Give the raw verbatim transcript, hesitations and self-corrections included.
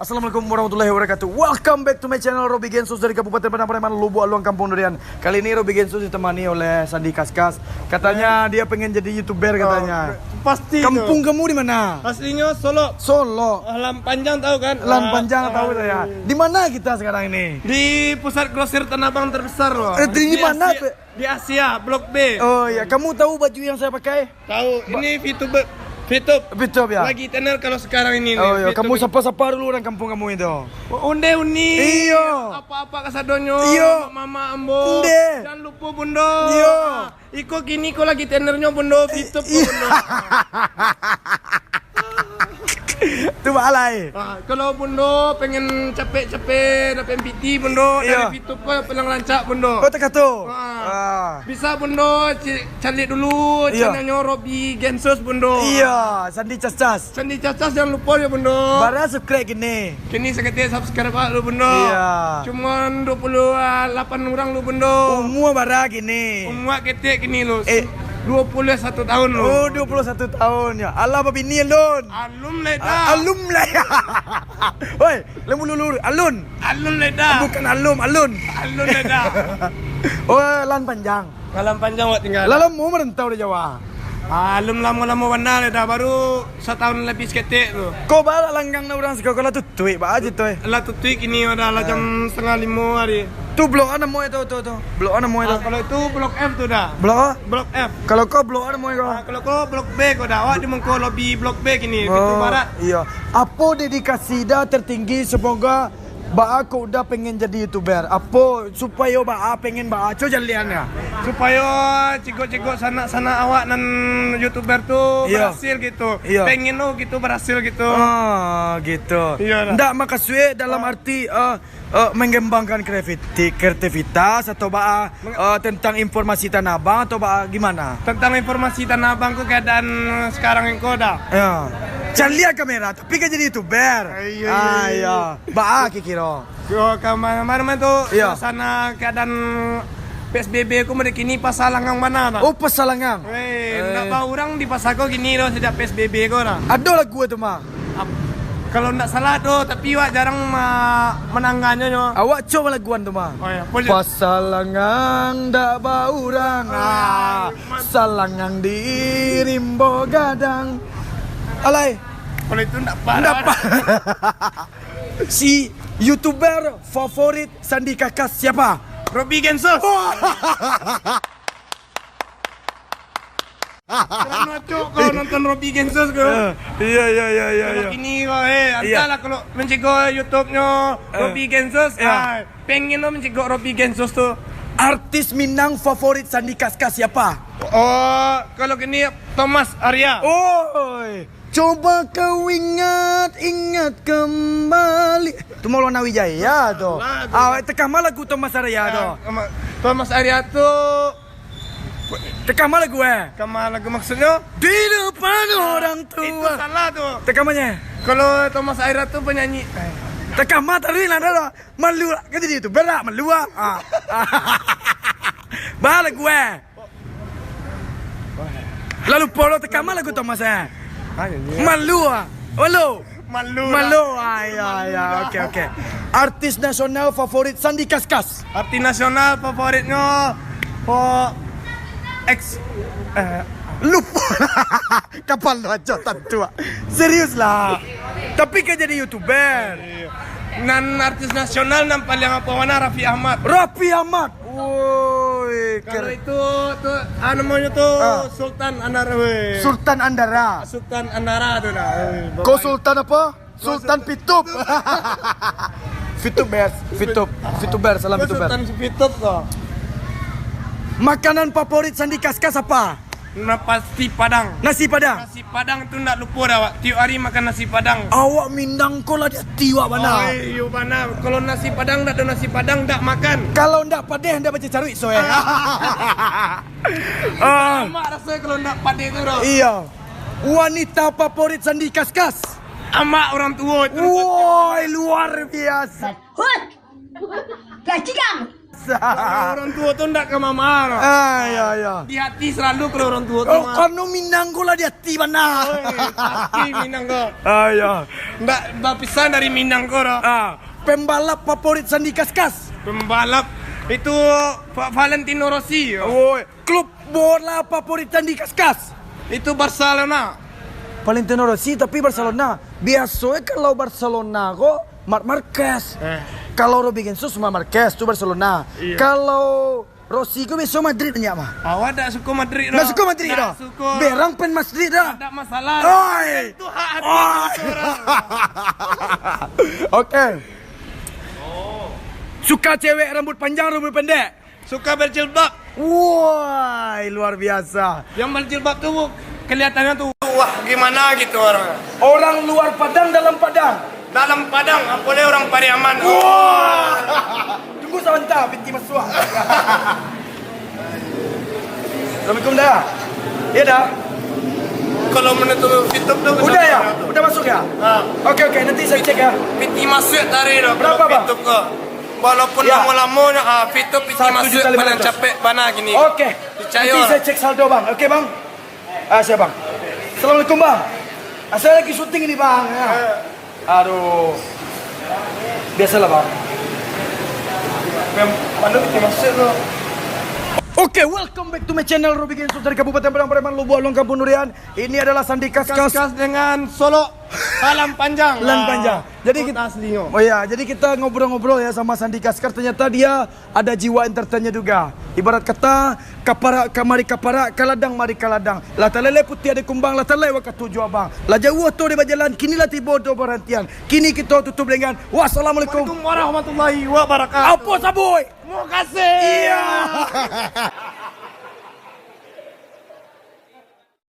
Assalamualaikum warahmatullahi wabarakatuh. Welcome back to my channel, Robi Gensus dari Kabupaten Padang Pariaman, Lubuak Aluang, Kampung Durian. Kali ini Robi Gensus ditemani oleh Sandi Kaskas. Katanya dia pengen jadi YouTuber katanya. Oh, pasti tu. Kampung kamu di mana? Aslinya Solok. Solok. Alam Panjang tahu kan? Alam Panjang tahu saya. Di mana kita sekarang ini? Di pusat grosir Tanah Abang terbesar loh. Eh, di mana? Di Asia, Blok B. Oh ya, kamu tahu baju yang saya pakai? Tahu, ini Fitup, Fitup. Fitup ya? Lagi tenar kalau sekarang ini nih. Oh ya, kamu sapa-sapa dulu orang kampung kamu itu. Onde Uni. Iyo. Apa-apa kasadonyo. Iyo. Mama ambo. Onde. Jangan lupa Bundo. Iyo. Iko kini ko lagi tenarnyo Bundo, Fitup ko Bundo. Tu baalai. Ah, kalau Bundo pengen capek-capek dapek M P T Bundo, dari Fitup ko paling rancak Bundo. Kota Kato. Ah. Bisa Bundo caliak dulu channelnyo Robi Gensus Bundo. Iya, Sandi Cascas. Sandi Cascas jangan lupa ya Bundo. Bara subscribe kini? Kini saketek subscribe lu Bundo. Iya. Cuman dua puluh lapan orang lu Bundo. Umua bara kini? Umua ketek kini lu. Eh, dua puluh satu tahun lu. Oh, dua puluh satu tahun ya. Alah babini alun. Alun lai dah. Alun lai. Oi, lembu lulur, alun. Alun lai dah. Bukan alum, alun. Alun lai dah. Oh, Alam Panjang. Alam Panjang wak tinggal. Lah lamo merantau di Jawa? Alun lamo-lamo bana lai dah, baru satahun lebih saketek tu. Ko baa langgang na urang siko ko lah tutuik, baa cito e? Lah tutuik kini dah, lah jam setengah limo hari. Tu blok a namo itu, tu, tu? Blok a namo itu? Ah, kalau itu blok F tu dah. Blok a? Blok F. Kalau ko blok a namo ko? Ah, kalau ko blok B ko dah. Awak di muko lobi blok B kini, pintu barat. Iya. Apo dedikasi Da tertinggi, semoga Baa kok Uda pengen jadi YouTuber? Apo supayo Baa pengen Baa? Co jalian ya. Supayo cigok-cigok sanak-sanak awak nan YouTuber tu barasil gitu. Iyo. Pengen lo gitu barasil gitu. Ah, gitu. Iyo lah. Ndak makasuik dalam arti, eh, eh, mengembangkan kreativiti-, kreativitas atau Baa eh, tentang informasi Tanah Abang atau ba-, gimana? Tentang informasi Tanah Abang ko keadaan sekarang ko dah. Ya. Caliak kamera, tapi kan jadi YouTuber. Ah, iya, iya, iya. Baa kiro-kiro. Yo, kamarin-kamarin tu suasana keadaan P S B B ko mode kini pasa langang bana dah. Oh, pasa langang. Weh, ndak ba urang di pasa ko kini doh sajak P S B B ko dah. Ado lagu tu mah. Ap-, kalau ndak salah tu, tapi wak jarang ma-, mananggannyo nyo. Awak co laguan tu mah. Oh, ya, boleh. Pasalangang ndak baurang, ah, salangang di rimbo gadang. Alai. Kalau itu ndak parah. Ndak pa-, si YouTuber favorit Sandi Kaskas siapa? Robi Gensus. Wah. Karano acok kau nonton Robi Gensus ko. Eh, iya, iya, iya, iya, iya. Kini kau, eh, antahlah kalau mancigok YouTube-nyo Robi Gensus, ah, pengen lo mancigok Robi Gensus tu. Artis Minang favorit Sandi Kaskas siapa? Oh, kalau kini Thomas Arya. Oi, coba kau ingat, ingat kembali. Tu Maulana Wijaya tu. Salah tu. Ah, tekah ma lagu Thomas Arya tu? Ah, Thomas Arya tu Tekah ma lagu, eh? Tekah ma lagu maksudnyo? Di depan orang tua. Itu salah tu. Tekah manyo? Kalau Thomas Arya tu penyanyi. Tekah ma taruih lah dah. Malu lah. Kan jadi itu berak malu ah. Ah. Baa lagu, eh? Lalu polo tekah ma lagu Thomas, eh? Malu ah. Malu. Malu lah. Malu, ah, ya, ya, oke, oke. Artis nasional favorit Sandi Kaskas? Artis nasional favoritnyo, oh, ex, eh, lupa. Kapalo ajo tantu, ah. Serius lah. Tapi kan jadi YouTuber. Nan artis nasional nan paling apo bana Raffi Ahmad. Raffi Ahmad. Woi, kalau itu tu, ah, namonyo tu Sultan Andara, weh. Sultan Andara. Sultan Andara tu dah. Ko Sultan apa? Sultan Pitup. Fitup Bers, Fitup, Fitup Bers, salam Fitup Bers. Sultan Pitup ko. Makanan favorit Sandi Kaskas apa? Nah, pasti Padang. Nasi Padang. Nasi Padang tu ndak lupo dah, awak. Tiok hari makan nasi Padang. Awak Minang ko lah di ati awak bana. Oi, iyo bana. Kalau nasi Padang ndak ado nasi Padang, ndak makan. Kalau ndak padeh, ndak bacacaruik, so, eh. Ah. Amak raso kalau ndak padeh tu, doh. Iya. Wanita favorit Sandi Kaskas? Amak orang tuo tu. Woi, luar biasa. Hut! Gaji kamu. Kalau urang tuo tu ndak ka mama, no. Ah, iyo, iyo. Di hati salalu kalau urang tuo tu, Oh, mah. Kano Minang ko lah di hati bana. Oi, pasti Minang ko. Ah, iyo. Ndak bapisah dari Minang ko, doh. Ah, pembalap favorit Sandi Kaskas. Pembalap itu Va-, Valentino Rossi, yo. Woi, klub bola favorit Sandi Kaskas. Itu Barcelona. Valentino Rossi, tapi Barcelona. Biaso e kalau Barcelona ko Marc Marquez. Eh. Kalau Robi Gensus Marc Marquez tu Barcelona. Iyo. Kalau Rossi ko biaso Madrid banyak mah. Awak dak suko Madrid, Dak doh. Suko Madrid Dak dah. Suko. Berang fan Madrid dah. Dak masalah. Oi. Itu hak hati Oi. Seseorang. Oke. Suka cewek rambut panjang, rambut pendek? Suka berjilbab. Woi, luar biasa. Yang berjilbab tu kelihatannya tu, wah, gimana gitu orang. Orang luar Padang dalam Padang. Dalam Padang, apo lai orang Pariaman. Wah. Tunggu sabanta, piti masuak. Assalamualaikum, Da. Iyo, Da. Kalau menutup tutup tu Udah, ya? Udah masuk, ya? Ha. Oke, oke, nanti saya cek, ya. Piti masuak tadi tu. Berapa, Bang? Tutup ke? Walaupun Ya. lamo-lamonyo, ah, Vito piti Satu masuak juta lima ratus. Paling capek bana kini. Oke. Picayo Nanti lah. Saya cek saldo, Bang. Oke, Bang. Ah, siap, Bang. Assalamualaikum, Bang. Ah, saya lagi syuting ini, Bang. Ya. Eh. Aduh. Biasalah, Bang. Mem-, mana piti masuak tu? Oke, welcome back to my channel, Robi Gensus dari Kabupaten Padang Pariaman, Lubuak Luang, Kampung Durian. Ini adalah Sandi Kaskas. Kaskas dengan Solok. Talang panjang. Lan Ah, panjang. Jadi kota kit-, aslinyo. Oh ya, jadi kita ngobrol-ngobrol ya sama Sandi Kaskas. Ternyata dia ada jiwa entertainnya juga. Ibarat kata, kaparak ka mari kaparak, ka ladang mari ka ladang. Lah taleleh putiah di kumbang, lah talewat ka tujuah abang. Lah jauah tu di bajalan, kini lah tibo di barantian. Kini kita tutup dengan wassalamualaikum. Waalaikumsalam warahmatullahi wabarakatuh. Apo sabuik? Makasih. Iya.